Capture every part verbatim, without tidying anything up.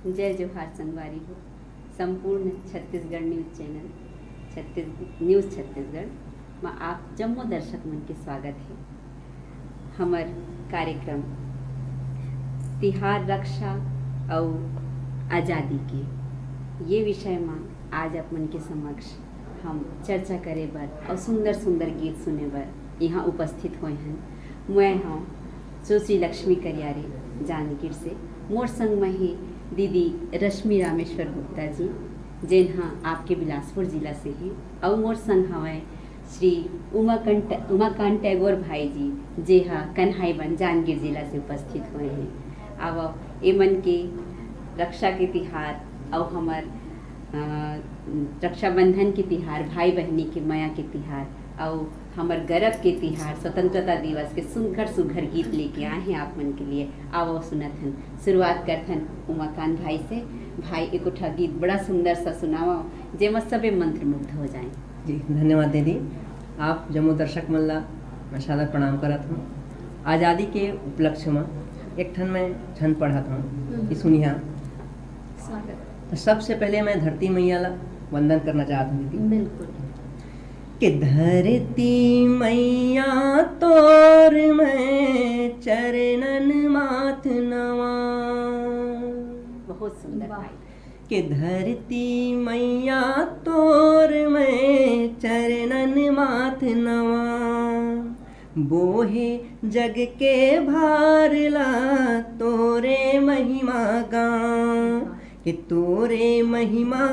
जय जोहार संगवारी हो, संपूर्ण छत्तीसगढ़ न्यूज चैनल, छत्तीस न्यूज छत्तीसगढ़ म आप जम्मो दर्शक मन के स्वागत हे। हमर कार्यक्रम तिहार, रक्षा अउ आजादी के ये विषय म आज आप मन के समक्ष हम चर्चा करे बर अउ सुंदर सुंदर गीत सुने बर यहाँ उपस्थित होए हन। मैं हूँ सुश्री लक्ष्मी करियारे जांजगीर से। मोर संग में ही दीदी रश्मि रामेश्वर गुप्ता जी, जेन ह आपके बिलासपुर जिला से हे, अउ मोर संग हवय श्री उमाकांत उमाकांत टैगोर भाई जी, जे ह कन्हाईबंद जांजगीर जिला से उपस्थित होए हे। अब एमन के रक्षा के तिहार अउ हमर अ, रक्षाबंधन के तिहार, भाई बहिनी के मया के तिहार अउ हमर गरब के तिहार स्वतंत्रता दिवस के सुघर सुघर गीत लेके आए हैं आप मन के लिए। आवो सुनत हन, शुरुआत करथन उमाकांत भाई से। भाई, एको ठा गीत बड़ा सुंदर सा सुनावा, जेमा सबे मंत्रमुग्ध हो जाए। जी, धन्यवाद दीदी। आप जम्मो दर्शक मन ला मैं सादर प्रणाम करत हूँ। आजादी के उपलक्ष्य म एक ठन मैं छंद पढ़त हूँ कि सुनिहा। स्वागत। तो सबसे पहले मैं धरती मैया ला वंदन करना चाहत हूँ दीदी। बिल्कुल। कि धरती मैया तोर मैं चरणन माथ नवा। बहुत सुंदर वाह। भाई। कि धरती मैया तोर मैं चरणन माथ नवा, बोहे जग के भार ला तोरे महिमा गाँव, कि तोरे महिमा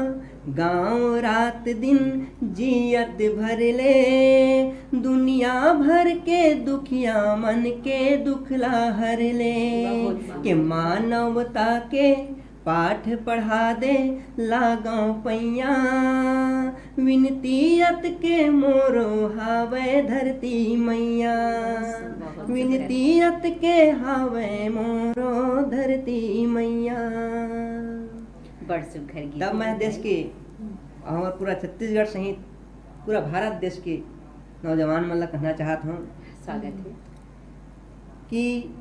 गाँव रात दिन जियत भर ले, दुनिया भर के दुखिया मन के दुख ला हर ले, बहुत, बहुत। कि मानवता के पाठ पढ़ा दे लागव पैया, विनती अत के मोरो हावय धरती मैया, बहुत सुंदर। विनती अत के हावय मोरो धरती मैया। बड़ सुघर गीत तब मैं देश भाई। के, हमारे पूरा छत्तीसगढ़ सहित पूरा भारत देश के नौजवान मन ला कहना चाहत हूँ स्वागत है। कि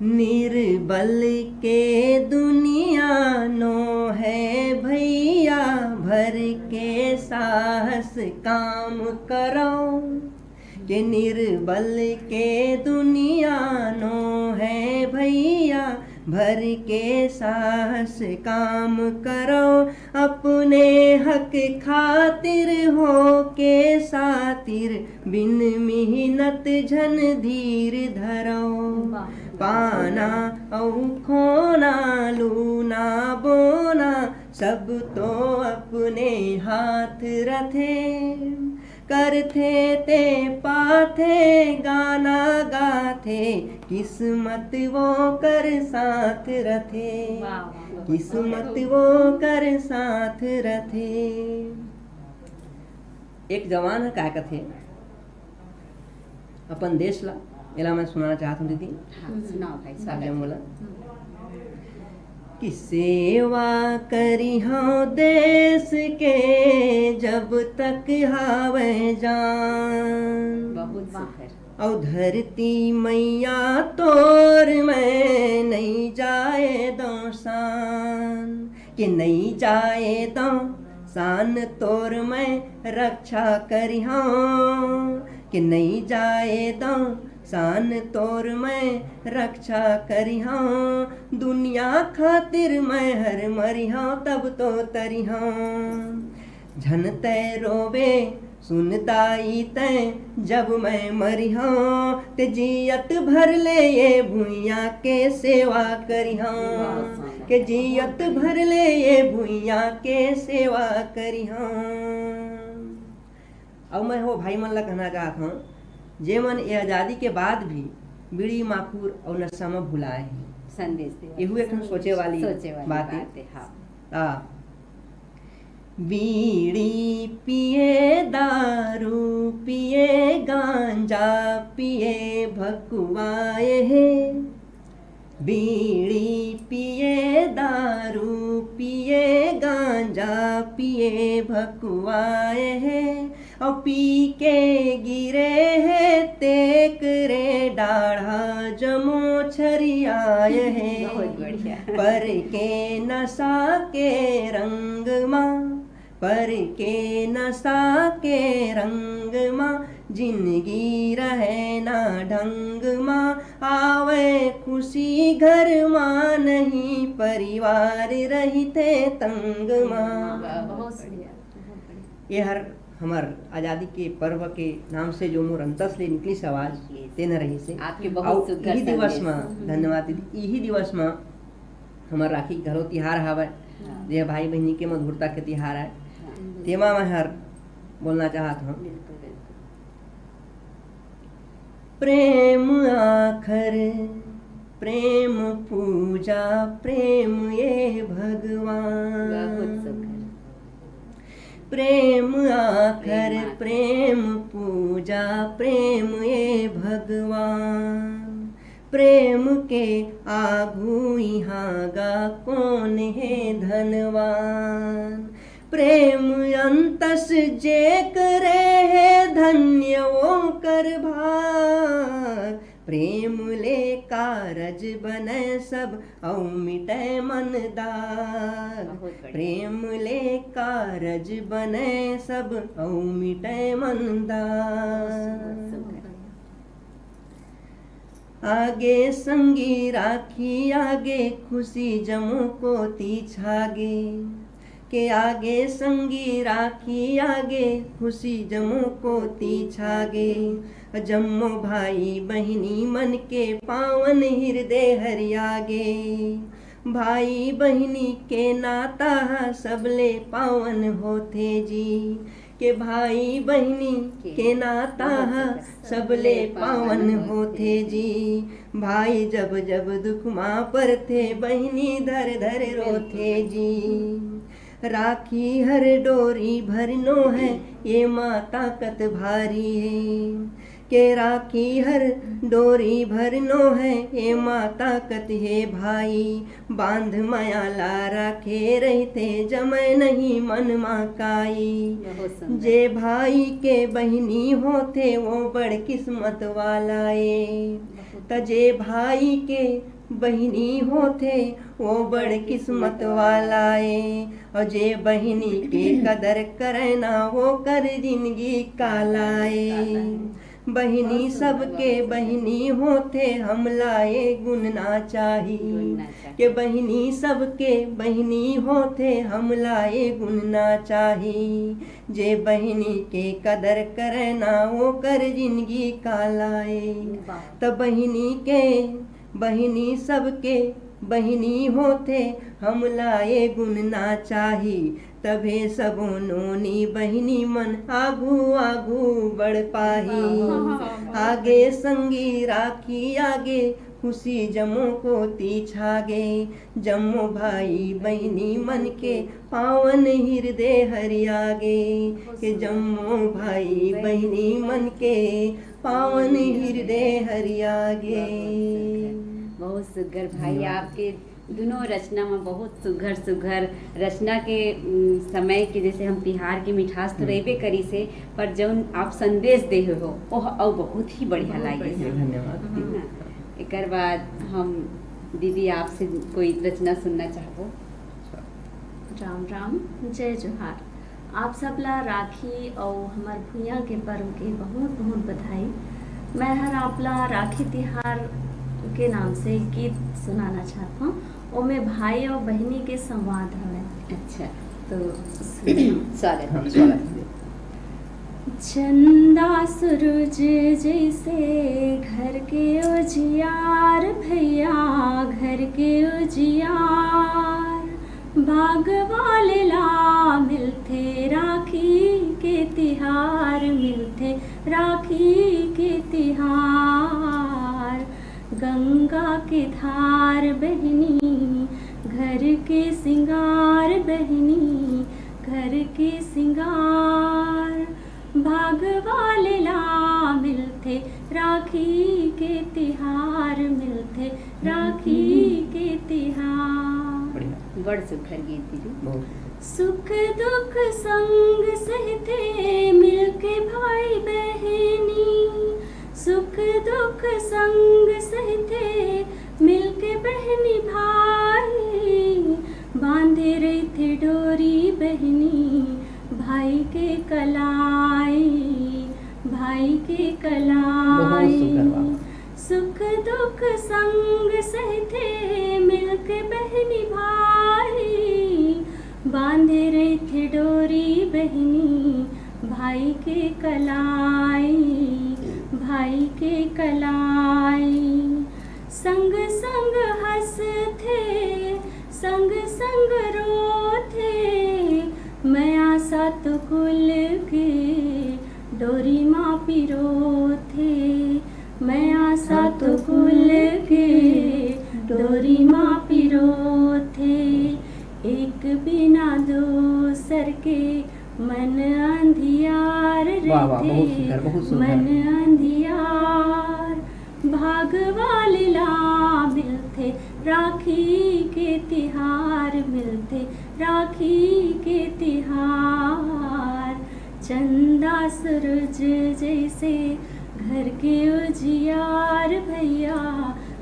निर्बल के दुनिया नो है भैया, भर के साहस काम करो। कि निर्बल के दुनिया नो है भैया, भर के साहस काम करो। अपने हक खातिर हो के सातिर, बिन मिहनत झन धीर धरो। वाह। पाना अउ खोना, लूना बोना, सब तो अपने हाथ रथे। करथे ते पाथे, गाना गाथे, किस्मत वो कर साथ रथे। वाह, वाह, बहुत किस्मत सुंदर। वो कर साथ रथे। एक जवान ह काय कथे, अपन देश ला, एला मैं सुनाना चाहत हूँ दीदी। हाँ, सुनाओ भाई, आप स्वागत जब है। बोला हम्म। कि सेवा करिहौं देश के जब तक हावै जान। बहुत वाह। सुंदर। अउ धरती मैया तोर मैं नइ जाए दौं शान, कि नइ जाए दौं शान तोर मैं रक्षा करिहौं, कि नइ जाए दौं शान तोर मैं रक्षा करिहौं। दुनिया खातिर मैं हर मरिहौं तब तो तरिहौं। झन तै रोवे सुन दाई तै जब मैं मरिहौं, ते जियत भर ले ये भुइयां के सेवा करिहौं, वाह, वाह। के जियत भर ले ये भुइयां के सेवा करिहौं। अउ मैं हो भाई मन ला कहना चाहत हौं, जे मन ये आजादी के बाद भी बीड़ी, माखुर अउ नशा म भुलाए हे। संदेश देवत। एहू एक ठन सोचे वाली सोचे वाली बात हे। बात हे, हाँ। हाँ। बीड़ी पिए, दारू पिए, गांजा पिए, भकुआए हे। बीड़ी पिए, दारू पिए, गांजा पिए भकुआए हे, अउ पी के गिरे हे तेकरे डाढ़ा जमो छरियाए हे। बहुत बढ़िया। पर के नशा के रंग मा, पर के नशा के रंग मा, जिंदगी रहे ना ढंग मा, आवे खुशी घर मा, नहीं परिवार रहिथे तंग मा। वाह, बहुत बढ़िया, बहुत बढ़िया। ये हर हमर आजादी के पर्व के नाम से जो मोर अंतस ले निकलिस आवाज, Yes। तेन रहिस हे। आपके अउ बहुत सुंदर इही दिवस संदेश। मा, धन्यवाद दीदी, इही दिवस मा हमर राखी घलो तिहार हावय, हाँ। जे भाई बहिनी के मधुरता के तिहार आय। हाँ। तेमा मैं हर बोलना चाहत हूँ। बिल्कुल, बिल्कुल। प्रेम आखर, प्रेम पूजा, प्रेम ये भगवान। बहुत सुंदर। प्रेम आखर, प्रेम आखर। प्रेम पूजा, प्रेम ये भगवान। प्रेम के आगू इहाँ गा कोन हे धनवान। प्रेम अंतस जे करे हे धन्य वो कर भाग। प्रेम ले कारज बने सब अउ मिटे मन दाग। बहुत बढ़िया। प्रेम ले कारज बने सब अउ मिटे मन दाग। बहुत सुंदर। आगे संगी राखी आगे, खुशी जमो कोती छागे। के आगे संगी राखी आगे, खुशी जमो कोती छागे। जम्मो भाई बहिनी मन के पावन हिरदे हरियागे। भाई बहिनी के नाता ह सबले पावन होथे जी। के भाई बहिनी के नाता ह सबले पावन होथे जी। भाई जब जब दुख मा परथे, बहिनी धर धर रोथे जी। राखी हर डोरी भरनो है, ये मा ताकत भारी है। के राखी हर डोरी भरनो है, ये मा ताकत हे भाई। बांध मया ला राखे रहिथे, जमय नहीं मन मा काई। बहुत सुंदर। जे भाई के बहिनी होथे, वो बड़ किस्मत वाला ए। त जे भाई के बहिनी होथे, वो बड़ किस्मत वाला ए। अउ जे बहिनी के कदर करे ना, वो कर जिंदगी काला ए। बहिनी सबके बहिनी होथे, हमला ए गुनना चाही। गुनना चाही। के बहिनी सबके बहिनी होथे, हमला ए गुनना चाही। जे बहिनी के कदर करे ना, वो कर जिंदगी काला ए। वाह। त बहिनी के, बहिनी सबके बहिनी होथे, हमला ए गुनना चाही। तभे सबो नोनी बहिनी मन आगू आगू बढ़ पाही। वाह, वाह, वाह। आगे संगी राखी आगे, खुशी जम्मो कोती छागे। जम्मो भाई बहिनी मन के पावन हिरदे हरियागे। के जम्मो भाई बहिनी मन के पावन हिरदे हरियागे। बहुत सुघर भाई, धन्यवाद। आपके दुनों रचना में बहुत सुघर सुघर रचना के, उम, समय के जैसे हम तिहार के मिठास तो हम्म। रहबे करिस हे, पर जौन आप संदेश दे हो, ओह अउ बहुत ही बढ़िया बहुत लागिस हे। बढ़िया। धन्यवाद। है ना? एकर बाद हम दीदी आपसे कोई रचना सुनना चाहबो। राम राम, जय जोहार। आप सब ला राखी अउ हमर भुइयां के पर्व के बहुत बहुत बधाई। मैं हर आप ला राखी तिहार के नाम से गीत सुनाना चाहत हूँ। ओमे भाई अउ बहिनी के संवाद हवे। अच्छा, तो स्वागत है। स्वागत है। चंदा सूरज जैसे घर के उजियार, भैया घर के उजियार। बाग वाले ला मिलथे राखी के तिहार, मिलथे राखी के तिहार। गंगा के धार बहिनी, घर के सिंगार बहिनी, घर के सिंगार। भाग वाले ला मिलथे राखी के तिहार, मिलथे राखी के तिहार। बढ़िया। बड़ सुघर गीत दीदी। बहुत। सुख दुख संग सहथे मिलके भाई बहिनी, सुख दुख संग सहथे मिलके बहिनी भाई, बांधे रहिथे डोरी बहिनी भाई के कलाई, भाई के कलाई। बहुत सुंदर बाबा। सुख दुख संग सहथे मिलके बहिनी भाई, बांधे रहिथे डोरी बहिनी भाई के कलाई, भाई के कलाई। संग संग हंसथे, संग संग रोथे, मया सात कुल के डोरी मा पिरोथे, मया सात कुल के डोरी मा पिरोथे। एक बिना दूसर के मन अंधियार वाह, वाह, बहुत रहिथे, सुंदर, बहुत सुंदर। मन अंधियार। भाग वाले ला मिलथे राखी के तिहार, मिलथे राखी के तिहार। चंदा सूरज जैसे घर के उजियार भैया,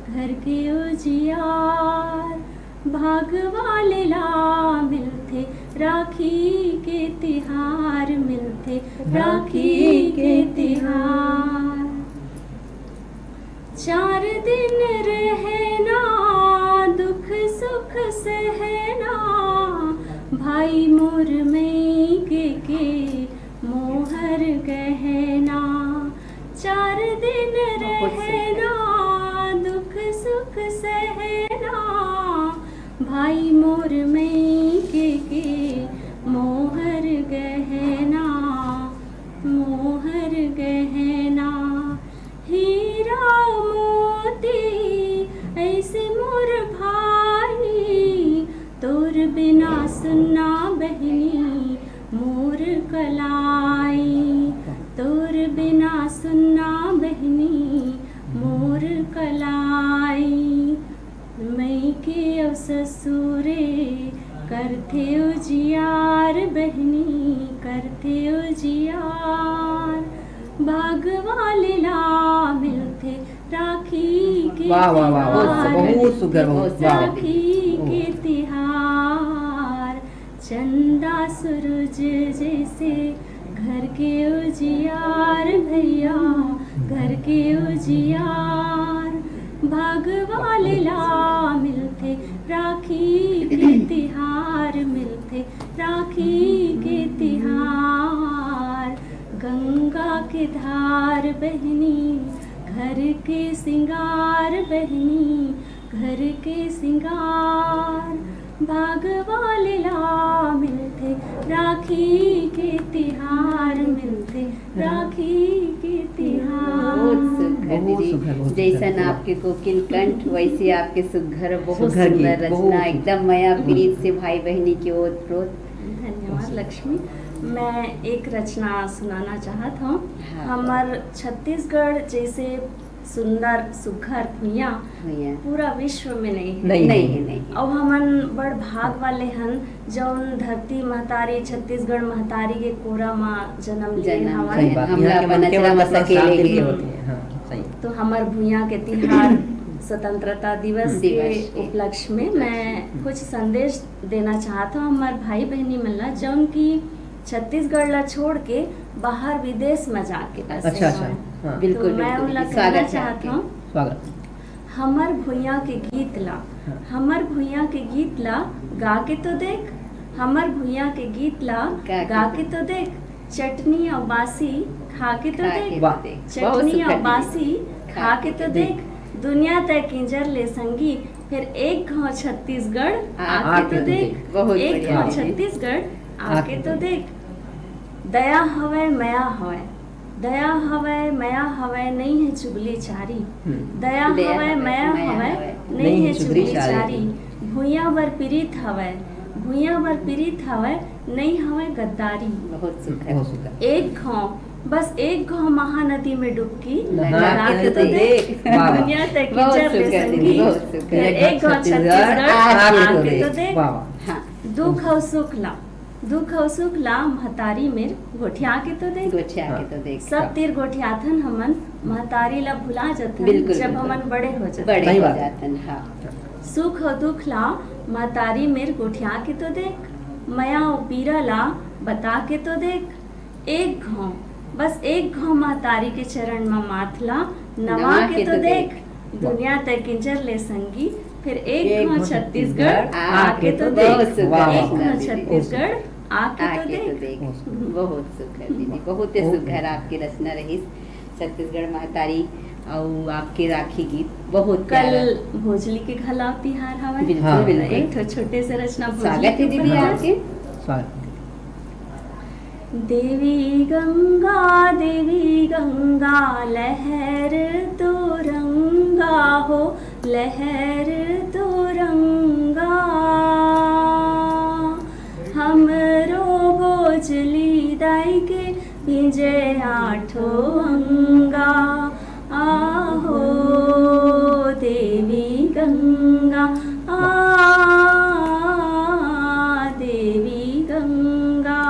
घर के उजियार। भाग वाले ला मिलथे राखी के तिहार, मिलथे राखी के तिहार। चार दिन रहना, दुख सुख सहना, भाई मोर मइके के मोहर गहना। चार दिन बहुत सुंदर। रहना, दुख सुख सहना, भाई मोर मइके के मोहर गहना, मोहर गहना। हीरा मोती ऐसे मोर भाई, तोर बिना सुन्ना बहिनी मोर कलाई, तोर बिना सुन्ना बहिनी मोर कलाई। मइके अउ ससुरे करथे उजियार बहिनी, करथे उजियार। भाग वाले ला मिलथे राखी के वाह, वाह, वाह, वाह, तिहार, बहुत सुंदर, बहुत, वाह। राखी के तिहार। चंदा सूरज जैसे घर के उजियार भैया, घर के उजियार। भाग वाले ला मिलथे राखी के तिहार, मिलथे राखी के तिहार। गंगा के धार बहिनी, घर के सिंगार बहिनी, घर के सिंगार। भाग वाले ला मिलथे राखी के तिहार, मिलथे राखी के तिहार। बहुत सुघर बहुत दीदी। सुघर, बहुत सुघर। जैसन आपके कोकिल कंठ, वैसे आपके सुघर, बहुत सुघर गीत, सुंदर रचना, बहुत सुघर। एकदम मया प्रीत से भाई बहिनी के ओत प्रोत। धन्यवाद लक्ष्मी। मैं एक रचना सुनाना चाहत हूँ। हाँ। हमर छत्तीसगढ़ जैसे सुंदर सुघर भुइयां भुइयां। पूरा विश्व में नहीं है। नहीं नहीं है। है, नहीं है। अउ हमन बड़ भाग वाले हन, जौन धरती महतारी, छत्तीसगढ़ महतारी के कोरा मा जन्म लिए जन्म हवन। लिए। सही बात। हमला यहाँ के अपन मन केवल अचरा बस अपना सकेले साथ के। दिल के होते हैं। हाँ, सही। तो हमर भुइयां के तिहार स्वतंत्रता दिवस के दिवस के। उपलक्ष्य में मैं कुछ संदेश देना चाहत हूँ हमर भाई बहिनी मन ला, जौन की छत्तीसगढ़ ला छोड़ के बाहर विदेश में जाके बसे अच्छा, अच्छा, हवय। हाँ। तो बिल्कुल, मैं बिल्कुल, उनला बिल्कुल। कहना स्वागत है चाहत आपके। हूँ, स्वागत। हमर भुइयां के गीत ला, हाँ। हमर भुइयां के गीत ला गा के तो देख, हमर भुइयां के गीत ला गा के गा के तो तो देख, चटनी अउ बासी खा के तो खा के देख, तो वाह। देख। बहुत चटनी सुघर अउ दीदी। बासी खा खा के के तो तो देख। देख, दुनिया तय किंजर ले संगी, फिर एक घाव छत्तीसगढ़ आ आके आके तो तो देख, देख। बहुत एक बढ़िया घाव दीदी। छत्तीसगढ़ आके आके तो तो देख। दया हवय, मया हवय, दया हवय, मया हवय, नइ हे चुगली चारी। हम्म। दया दया हवय, हवय, मया मया हवय, हवय, नइ हे चुगली चारी। भुइयां बर पीरित हवय, भुइयां बर पीरित हवय, नइ हवय गद्दारी। बहुत सुघर। बहुत सुघर। एक घाव, बस एक घाव महानदी में डुबकी लगा लगा के के तो तो देख। देख। वाह, वाह। दुनिया तय बहुत किंजर ले सुघर दीदी, संगी। बहुत सुघर। फिर एक घाव छत्तीसगढ़ आके तो देख। वाह, वाह। हाँ। दुख अउ सुख ला दुख अउ सुख ला महतारी मेर गोठिया के तो देख। गोठिया के तो देख। सब तीर गोठियाथन हमन, महतारी ला भुला जथन, बिल्कुल, जब बिल्कुल। हमन बड़े हो जथन। बड़े सही हो बात। जाथन, हाँ। सुख अउ दुख ला महतारी मेर गोठिया के तो देख, मया अउ पीरा ला बता के तो देख। एक घांव, बस एक घांव महतारी के चरण म माथ ला नवा के तो देख। दुनिया तय किंजर ले संगी, फिर एक घांव छत्तीसगढ़ आके तो देख। बहुत सुंदर, एक घांव छत्तीसगढ़ आके तो देख। बहुत सुंदर दीदी, बहुत ही सुंदर आपकी रचना रही। छत्तीसगढ़ महतारी अउ आपके राखी गीत बहुत प्यारा। कल भोजली के घलाव तिहार हवय। बिल्कुल, हाँ। बिल्कुल। एक ठो छोटे से रचना भोजली स्वागत है के दीदी ऊपर आपके। स्वागत। देवी गंगा, देवी गंगा, लहर तो रंगा हो, लहर तो रंगा। हमरो भोजली दाई के भींजे आठो अंगा। आहो देवी गंगा, आ देवी गंगा,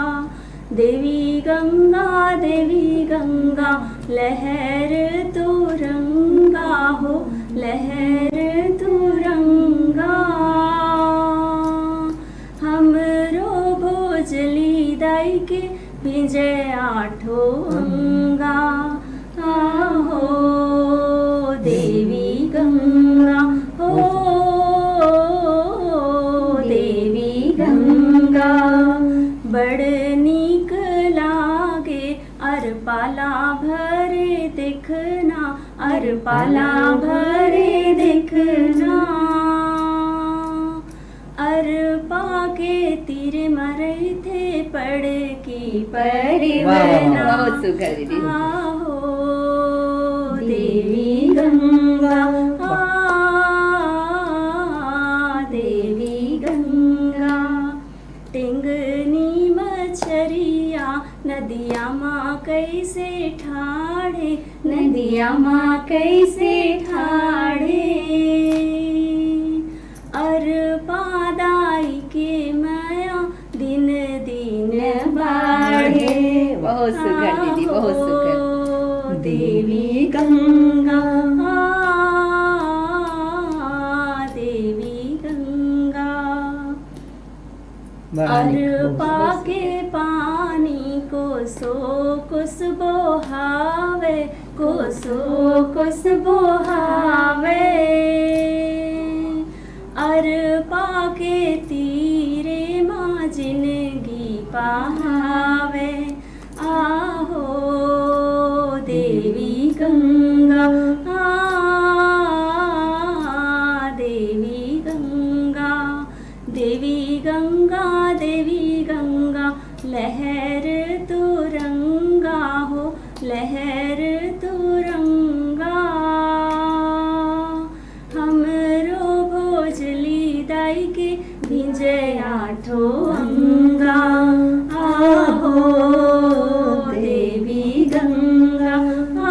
देवी गंगा, देवी गंगा, लहर तो रंगा हो, लहर तो रंगा। हमरो भोजली दाई के भींजे आठो अंगा। आहो देवी गंगा, हो देवी गंगा, बड़ नीक लागे अरपा ला भरे देखना, अरपा ला भरे देखना। अरपा के तीर म रहिथे पड़की परिवना। वाह, वाह, वाह। बहुत सुघर दीदी। आहो देवी गंगा, आ देवी गंगा। टेंगनी मछरिया नदिया म कइसे ठाढ़े, नदिया म कइसे ठाढ़े। अरपा दाई के मया दिन दिन बाढ़े। बहुत सुघर दीदी, बहुत सुघर। आहो देवी गंगा, आ देवी गंगा। बड़ा नीक, बहुत अरपा सुघर। के पानी कोसो कोस बोहावे, कोसो कोस बोहावे। अरपा के तीरे मा जिनगी पहावे। आहो देवी गंगा, आ देवी गंगा, देवी गंगा, देवी गंगा, लहर तो रंगा हो, लहर तो रंगा। हमरो भोजली दाई के भींजे आठो अंगा। आहो देवी गंगा, आ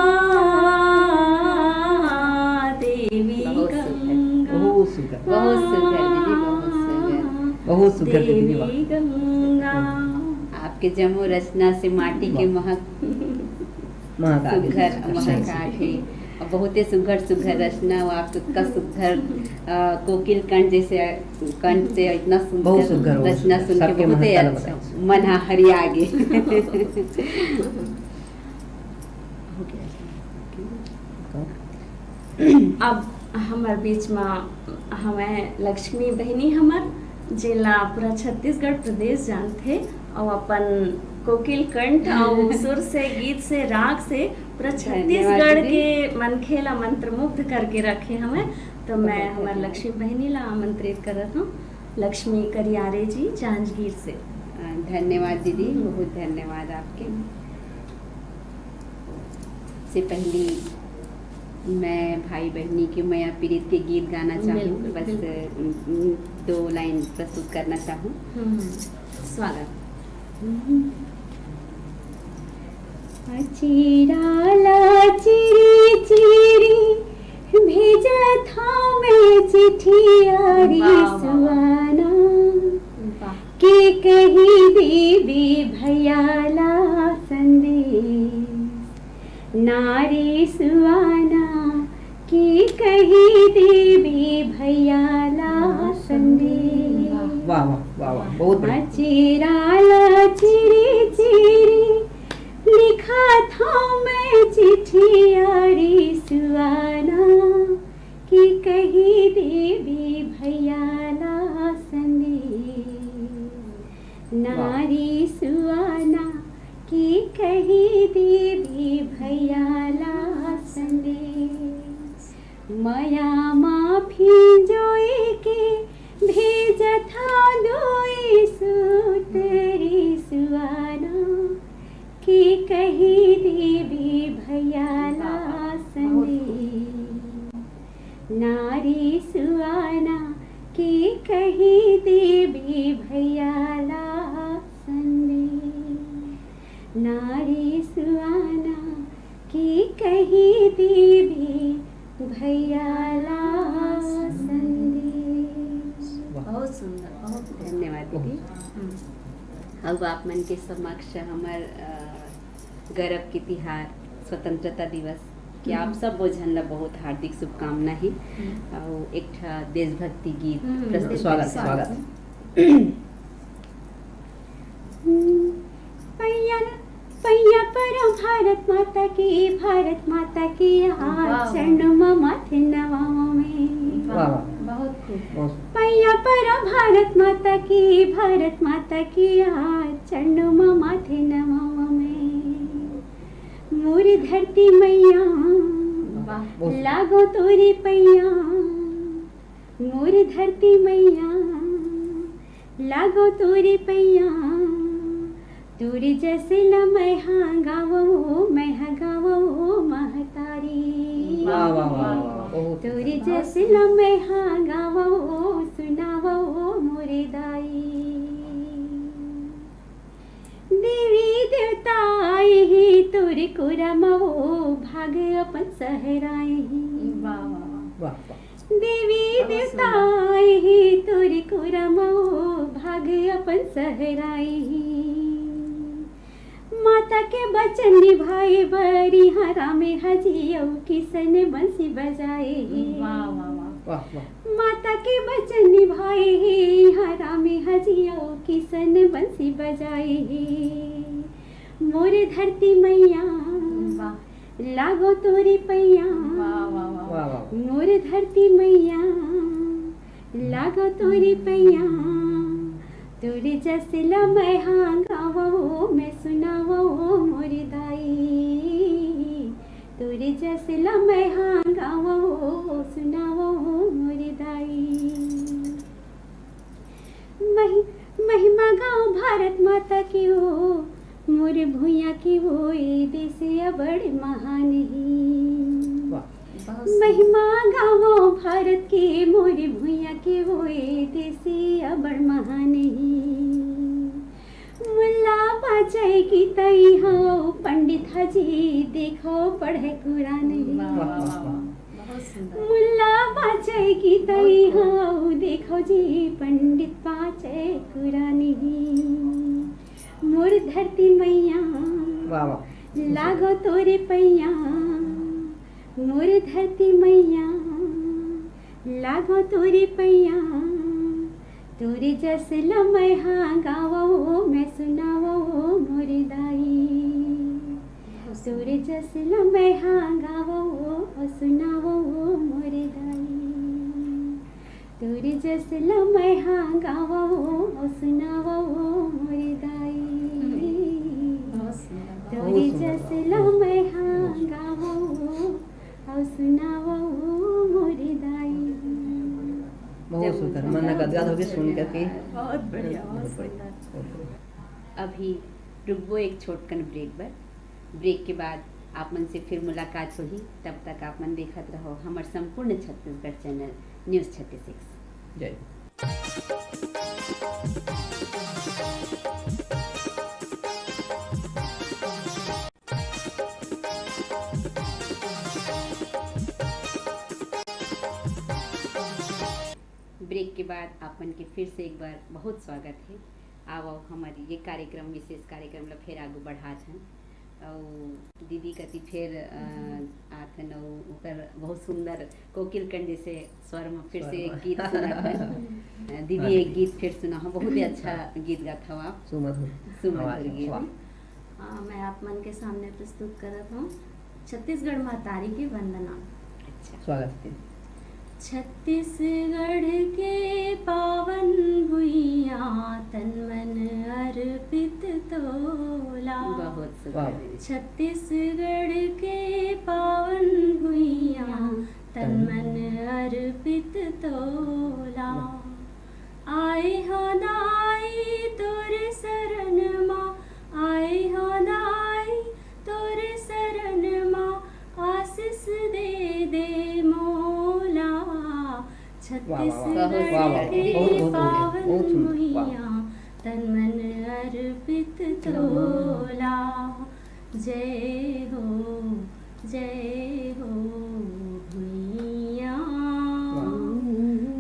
देवी बहुत सुघर, गंगा। बहुत सुघर। बहुत सुघर दीदी, बहुत सुघर। बहुत सुघर दीदी, वाह। देवी गंगा। आपके जम्मो रचना से माटी के वाह। महक महक आ गई। सुघर, सही। महक आ गई। और बहुते सुघर, सुघर रचना, और आपका सुघर, अ, कोकिल कंठ जैसे कंठ से इतना सुंदर बहुत सुघर, बहुत रचना सुघर। सुन के सबके बहुते महक अच्छा, बताओ। मन हा हरिया गे। अब हमर बीच म हवय लक्ष्मी बहिनी हमर, जेला पूरा छत्तीसगढ़ प्रदेश जानथे, अउ अपन कोकिल कंठ अउ सुर से, गीत से, राग से पूरा धन्यवाद छत्तीसगढ़ दीदी। के मनखे ला मंत्रमुग्ध करके रखे हवय। तो मैं बहुत हमर धन्यवाद। लक्ष्मी बहिनी ला आमंत्रित करत हूँ, लक्ष्मी करियारे जी जांजगीर से। अ, धन्यवाद दीदी, हम्म। बहुत धन्यवाद आपके। से पहली मैं भाई बहिनी के मया पीरित के गीत गाना चाहूँ। बिल्कुल, बस, बिल्कुल। उम, उम, दो लाइन प्रस्तुत करना चाहूँ। हम्म, स्वागत। अचेरा ला चिरी चिरी भेजत हौं मैं चिट्ठिया रे वाह, वाह, वाह। सुहाना। वाह। के कही देबे भैया ला संदेश, नारी सुहाना के कही देबे भैया ला संदेश। वाह वाह वाह वाह, बहुत बढ़िया। अचेरा ला चिरी चिरी लिखत हौं मैं चिट्ठिया रे सुहाना, के कही देबे भैया ला संदेश। नारी सुहाना के कही देबे भैया ला संदेश। मया माफी जोए के भेजत हौं दुई सूत रे सुहाना, के कही देबे भैया ला संदेश। नारी सुहाना के कही देबे भैया ला संदेश। नारी सुहाना के कही देबे भैया ला संदेश। वाह। बहुत सुंदर, बहुत खूब। धन्यवाद दीदी। हम्म। अब आप मन के समक्ष हमर अ, गरब के तिहार स्वतंत्रता दिवस के आप हम्म। सब झन ला बहुत हार्दिक शुभकामना हे। हम्म। अउ एक ठा देशभक्ति गीत हम्म, प्रस्तुत स्वागत, करत हौं। स्वागत। पैया पैया परो भारत माता के, भारत माता के वाह। चरण म माथे नवाओं मैं। वाह, वाह। बहुत खूब। बहुत पैया परो भारत माता के, भारत माता के चरण म माथे नवाओं मैं। मोर धरती मैया वाह। बहुत लागो तोरे पैया, मोर धरती मैया लागो तोरे पैया। तोरे जस ल मैं हा गावो, मैं हा गावो महतारी। वाह वाह वाह वाह, बहुत तोरे जस ल मैं हा गावो, सुनावो मोरे दाई। देवी देवता आए हे तोरे कोरा म वो, भाग अपन सहराए हे। वाह वाह वाह। वाह वाह। देवी देवता आए हे तोरे कोरा म वो, भाग अपन सहराए हे। माता के बचन निभाए बर इहाँ रामे हजी अउ किसन बंसी बजाए हे। वाह वाह वाह। वाह वाह। माता के बचन निभाए हे इहाँ रामे हजी अउ किसन बंसी बजाए हे। मोरे धरती मैया वाह। लागो तोरे पैया। वाह वाह वाह। वाह वाह। मोर धरती मैया लागो तोरे पैया। तोरे जस ल मैं हा गावो, मैं सुनावो मोर दाई। तोरे जस ल मैं हा गावो, सुनावो मोर दाई। महि-, महिमा गाओ भारत माता के ओ, मोर भुइयां के ओ, ए देश अबड़ महान हे। वाह। बहुत सुंदर। महिमा गाओ भारत के, मोर भुइयां के ओ, ए देश अबड़ महान हे। मुल्ला बाजय गीत इहाँ, पंडित हजी देखो पढ़े कुरान हे। वाह वाह वाह वाह। बहुत सुंदर। मुल्ला बाजय गीत इहाँ, देखो जी पंडित बाजय कुरान हे। मोर धरती मैया वाह वाह। लागो तोरे पैया। मोर धरती मैया लागो तोरे पैया। तोरे जस ल मैं हा गावो, मैं सुनावो मोर दाई। तोरे जस ल मैं हा गावो, सुनावो मोर दाई। तोरे जस ल मैं हा गावो, सुनावो मोर दाई। बहुत सुंदर। तोरे जस ल मैं हा गावो, अउ सुनावो मोर दाई। बहुत सुंदर, मन गदगद होगे सुन करके। बहुत बढ़िया, बहुत सुंदर। अभी रुकबो एक छोटकन ब्रेक बर। ब्रेक के बाद आप मन से फिर मुलाकात होही। तब तक आप मन देखत रहो हमर संपूर्ण Chhattisgarh channel news thirty six. जय। ब्रेक के बाद आप मन के फिर से एक बार बहुत स्वागत हे। आओ, आओ, हमर ये कार्यक्रम, विशेष कार्यक्रम ला फेर आगू बढ़ात हन। अउ दीदी कति फेर, अ, आथन अउ ओकर बहुत सुंदर कोकिल कंठ जैसे स्वर में फिर से स्वर एक में। गीत सुनात हन। अ, दीदी, हाँ एक दीदी। गीत फिर सुनाओ, बहुत ही अच्छा गीत गात हव आप। सुमधुर सुमधुर आवाज, गीत। वाह। अ, मैं आप मन के सामने प्रस्तुत करत हूँ छत्तीसगढ़ महतारी के वंदना। अच्छा। स्वागत है। छत्तीसगढ़ के पावन भुइयां, तन मन अर्पित तोला। बहुत सुंदर वाह। दीदी। छत्तीसगढ़ के पावन भुइयां, तन मन अर्पित तोला। वाह। आए हो दाई तोर शरण मा, आए हो दाई तोर शरण मा, आशीष दे दे मोला। वाह, वाह, वाह। छत्तीसगढ़ वाह, वाह, वाह। के बहुत, बहुत सुंदर, पावन बहुत सुंदर। वाह। भुइयां, तन मन अर्पित तोला। जय हो, जय हो भुइयां। वाह।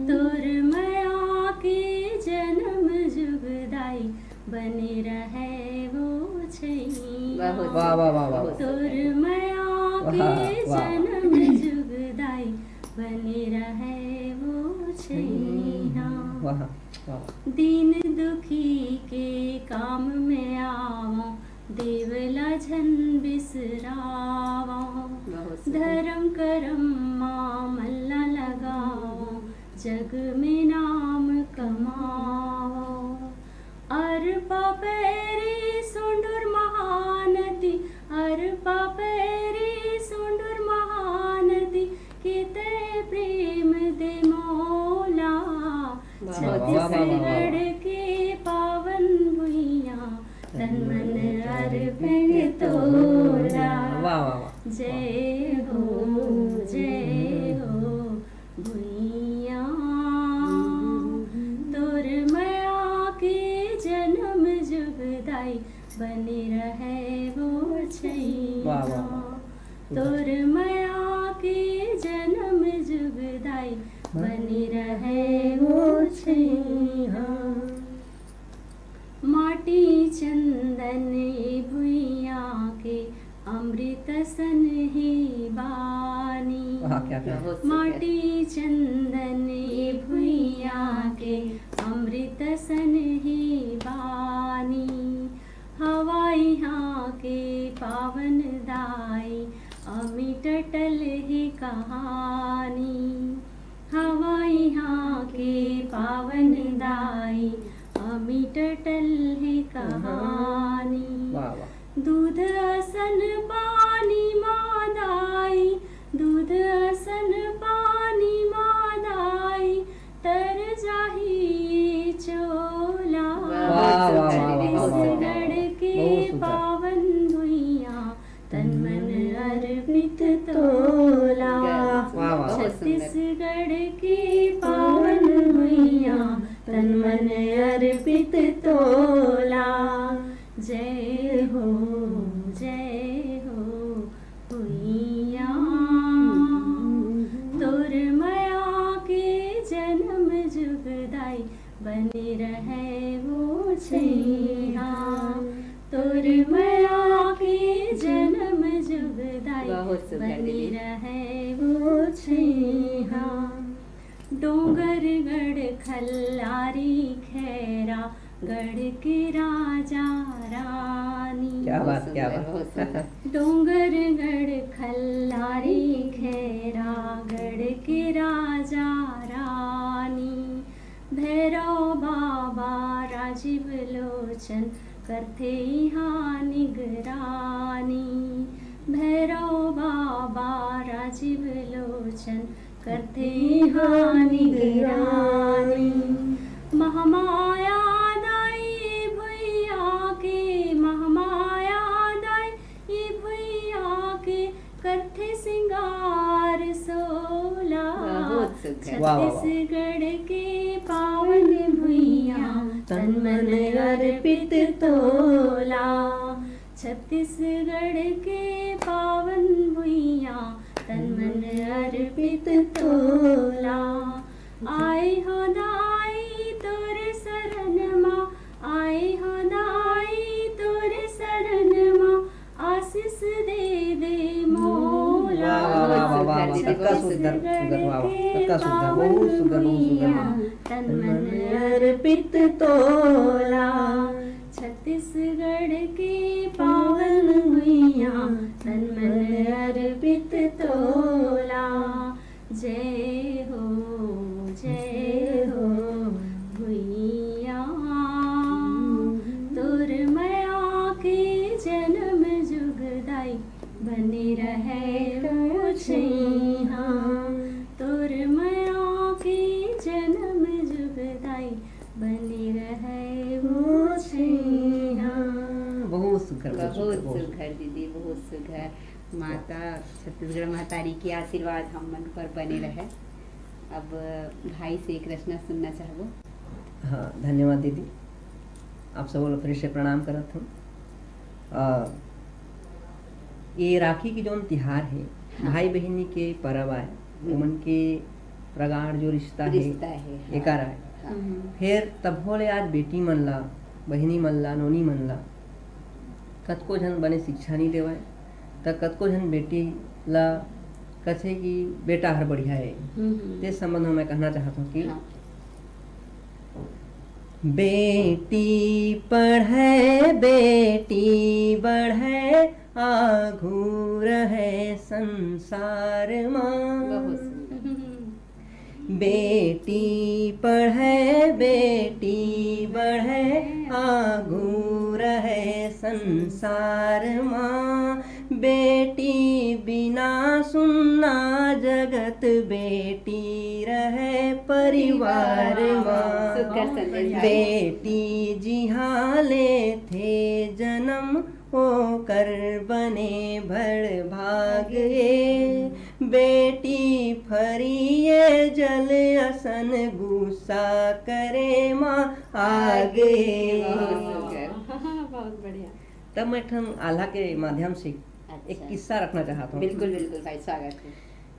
तोर मया के जन्म जुगदाई, बने रहे वो छैया। बहुत वाह, वाह, वाह, वाह। तोर मया वाह, के वाह, वाह। जन्म जुगदाई, बने रहे वो छैया। वाह, वाह, वाह। दीन दुखी के काम में आवो, देवला झन बिसरावो। बहुत सुंदर। धर्म करम मा मन ला लगावो, जग में नाम कमावो। अरपा पैरी सुंडुर महानदी, अरपा पैरी सुंडुर महानदी, किते प्रेम दे मोला। वाह, वाह, वाह, वाह, वाह। छत्तीसगढ़ के पावन भुइयां, तन मन अर्पित तोला। वाह, वाह, वाह। जय हो, जय हो भुइयां। तोर मया के जन्म जुगदाई, बने रहे वो छैया। वाह, वाह, वाह। तोर मया के जन्म जुगदाई, बने रहे वो छैया। माटी चंदन ए भुइयां के, अमृत सन ही बानी। वाह, क्या बात। बहुत सुंदर। माटी चंदन ए भुइयां के, अमृत सन ही बानी। हवा इहाँ के पावन दाई, अमिट अटल ही कहानी। हवा इहाँ के पावन दाई, अमिट अटल ही कहानी। वाह, वाह। दूध असन पानी मा दाई, दूध असन पानी मा दाई, तर जाही चोला। वाह, वाह, वाह, वाह, वाह, वाह। छत्तीसगढ़ के बहुत सुंदर। पावन भुइयां, तन मन अर्पित तोला। वाह, वाह। बहुत सुंदर। छत्तीसगढ़ के पावन भुइयां, तन मन अर्पित तोला। जय हो, जय हो भुइयां। तोर मया के जन्म जुगदाई, बने रहे वो छैया। तोर मया के जन्म जुगदाई, बहुत सुंदर बने दीदी। रहे वो छैया। डोंगरगढ़ खल्लारी खैरा, गढ़ के राजा रानी। क्या बात, क्या बात। बहुत सुंदर। डोंगरगढ़ खल्लारी खैरा, गढ़ के राजा रानी। भैरव बाबा राजीव लोचन, करथे इहाँ निगरानी। भैरव बाबा राजीव लोचन, करथे इहाँ निगरानी। महामाया दाई भुइयां के, महामाया दाई भुइयां के, करथे सिंगार सोला। बहुत सुंदर। वाह, वाह, वाह। छत्तीसगढ़ के पावन भुइयां, तन मन अर्पित तोला। छत्तीसगढ़ के पावन भुइयां, तन मन अर्पित तोला। आए हो दाई तोर शरण मा, आए हो दाई तोर शरण मा, आशीष दे दे मोला। वाह, वाह, वाह, वाह, वाह, वाह। छत्तीसगढ़ कतका सुंदर, सुंदर, वाह, वाह। के कतका सुंदर, पावन बहुत सुंदर, बहुत सुंदर, भुइयां, माँ। तन मन अर्पित तोला। छत्तीसगढ़ के पावन भुइयां, तन मन अर्पित तोला। जय हो, जय हो भुइयां, तोर मया के जनम जुग दाई, बने रहय मोर छइहां। तोर मया के जनम जुग दाई, बने रहय मोर छइहां। बहुत सुघर, बहुत सुघर, बहुत बहुत। सुघर दीदी, बहुत सुघर। माता, छत्तीसगढ़ महतारी के आशीर्वाद हम मन पर बने रहे। अब भाई से एक रचना सुनना चाहबो। हाँ, धन्यवाद दीदी, आप सबो ला फिर से प्रणाम करत हूँ। अ, ये राखी के जौन तिहार हे, हाँ। भाई बहिनी के परब आय, हम्म। ओमन के प्रगाढ़ जो रिश्ता हे, रिश्ता हे, हाँ। एकर आय। हाँ। हम्म। फेर तभो ले आज बेटी मन ला, बहिनी मन ला, नोनी मन ला कतको झन बने शिक्षा नइ देवय, त कतको झन बेटी ला कथे कि बेटा हर बढ़िया हे। हम्म। ते संबंध में मैं कहना चाहत हूँ कि हाँ। बेटी पढ़े, बेटी बढ़े, आघू रहे संसार मा। बहुत सुंदर। बेटी पढ़े, बेटी बढ़े, आघू रहे संसार मा। बेटी बिना सुन्ना जगत, बेटी रहे परिवार मा। सुघर संदेश भाई। बेटी जिहाँ लेथे जनम, ओकर बने भड़ भाग ए। बेटी फरिए जल असन, गुस्सा करे मा आग ए। बहुत सुघर। बहुत बढ़िया। तब मैं ठन आल्हा के माध्यम से एक अच्छा। किस्सा रखना चाहत हूँ। बिल्कुल, बिल्कुल भाई, स्वागत है।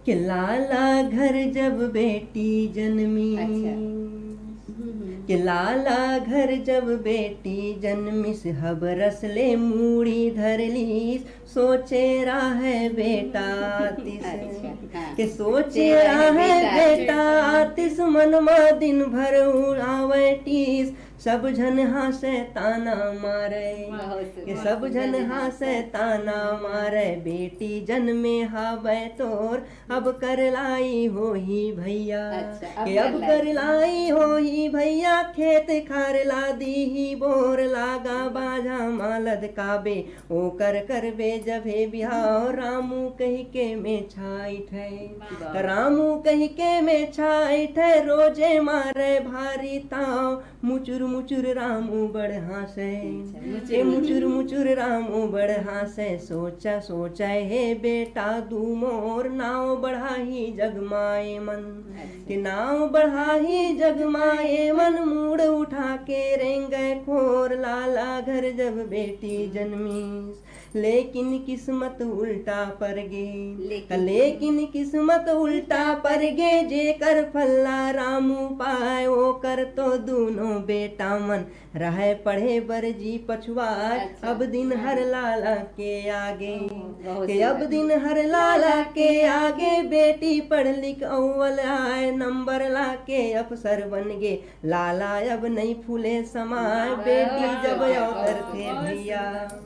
के लाला घर जब बेटी जनमी, अच्छा। हम्म। के लाला घर जब बेटी जनमिस, हबरस ले मूड़ी धर लीस, सोचे राहे बेटा आतिस। अच्छा, हाँ। के सोचे राहे बेटा आतिस, मन मा दिन भर उड़ावे टीस, सब झन हाँसे ताना मारे। बहुत के सुंदर। सब झन हाँसे ताना मारे, बेटी जनमे हावय तोर, अब करलाई होही भैया। अच्छा, अब के अब करलाई। करलाई होही भैया, खेत खार ला दीही बोर, लागा बाझा मा लदकाबे, ओकर करबे जभे बिहाव। रामू कहि के में छाइठे, वाह। रामू कहि के में छाइठे, रोजे मारे भारी ताव, मुचुर मुचुर रामू बड़ हाँसे। अच्छा, मुचुर के मुचुर मुचुर रामू बड़ हाँसे, सोचा सोचा हे बेटा दू मोर, नाव बढ़ाही जग मा एमन। अच्छा। के नाव बढ़ाही जग मा एमन, मूड़ उठा के रेंगे खोर, लाला घर जब बेटी जनमीस। लेकिन किस्मत उल्टा पर गे, लेकिन लेकिन किस्मत उल्टा पर गे, जेकर फल्ला रामू पाए, ओकर तो दूनों बेटा मन रहे पढ़े बर जी पछुआए। अच्छा। अब दिन हर लाला के आगे, बहुत के सुंदर। अब दिन हर लाला के आगे, बेटी पढ़ लिख अव्वल आए, नंबर ला के अफसर बन गे, लाला अब नई फूले समाए। वाह, बेटी जब वाह, अवतरथे वाह, भैया,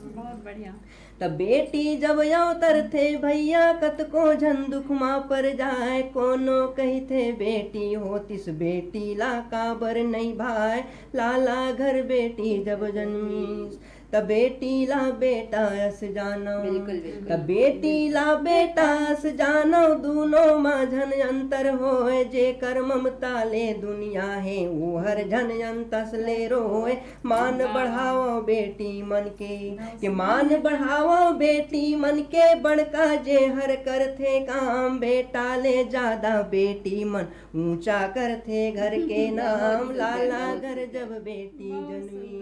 बहुत बढ़िया। त बेटी जब अवतरथे भैया, कतको झन दुख मा पर जाए। कोनो कहिथे बेटी होतिस, बेटी ला काबर नई भाए। लाला घर बेटी जब जनमीस, त बेटी ला बेटा अस जानव। बिल्कुल, बिल्कुल। त बेटी ला बेटा अस जानव, दूनों मा झन अंतर होए। जेकर ममता ले दुनिया हे, ओहर झन अंतस ले रोए। मान बढ़ावव बेटी मन के, के मान बढ़ावव बेटी मन के। बड़का जेहर करथे काम, बेटा ले जादा बेटी मन ऊंचा करथे घर के नाम। लाला घर जब बेटी जनमी,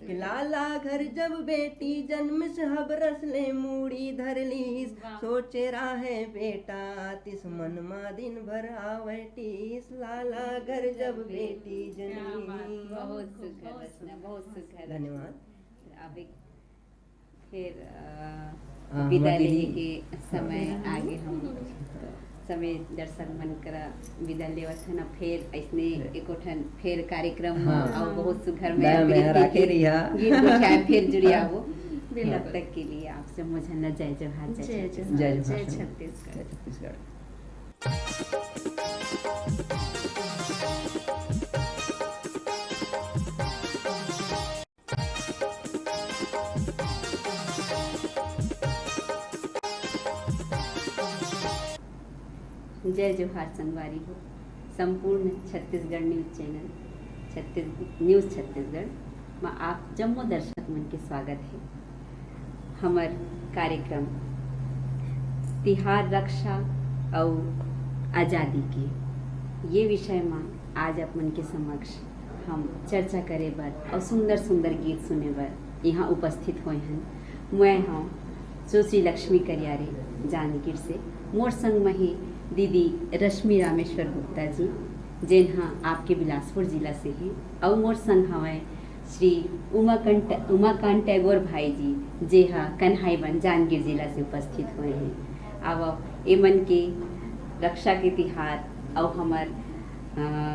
के लाला घर जब बेटी जन्मिस हबरस ले मूड़ी धर लीस, वाह। सोचे राहे बेटा आतिस मन मा दिन भर आवटिस, लाला घर जब बेटी क्या बात, जन्मिस। बहुत सुघर रचना, बहुत सुघर रचना। धन्यवाद। अब एक फिर, अ, हाँ, विदा हमारी लेने दीदी। के समय हाँ। आगे हम तो सभी दर्शक मन करा विदा लेवत हन। अब फिर ऐसने एको ठन फिर कार्यक्रम हाँ। अउ बहुत सुघर में दया आप मया गीत राखे के, रिहा। गीत के साथ फिर जुड़िया हो। बिल्कुल। तब तक के लिए आपसे मुझे न जय जोहार, जय जय छत्तीसगढ़। जोहार, जय जय जोहार। छत्तीसगढ़। जय छत्तीसगढ़। जय जोहार संगवारी हो, संपूर्ण छत्तीसगढ़ न्यूज चैनल, छत्तीस, न्यूज छत्तीसगढ़ में आप जम्मो दर्शक मन के स्वागत है। हमर कार्यक्रम तिहार रक्षा अउ आजादी के ये विषय में आज आप मन के समक्ष हम चर्चा करे बर अउ सुंदर सुंदर गीत सुने बर यहाँ उपस्थित होए हन। मैं हूँ सुश्री लक्ष्मी करियारे जांजगीर से। मोर संग में हे दीदी रश्मि रामेश्वर गुप्ता जी, जेन हा आपके बिलासपुर जिला से हे, अउ मोर संग हवय श्री उमाकांत, उमाकांत टैगोर भाई जी, जे हा कन्हाईबंद जांजगीर जिला से उपस्थित होए हे। अब एमन के रक्षा के तिहार अउ हमर, अ,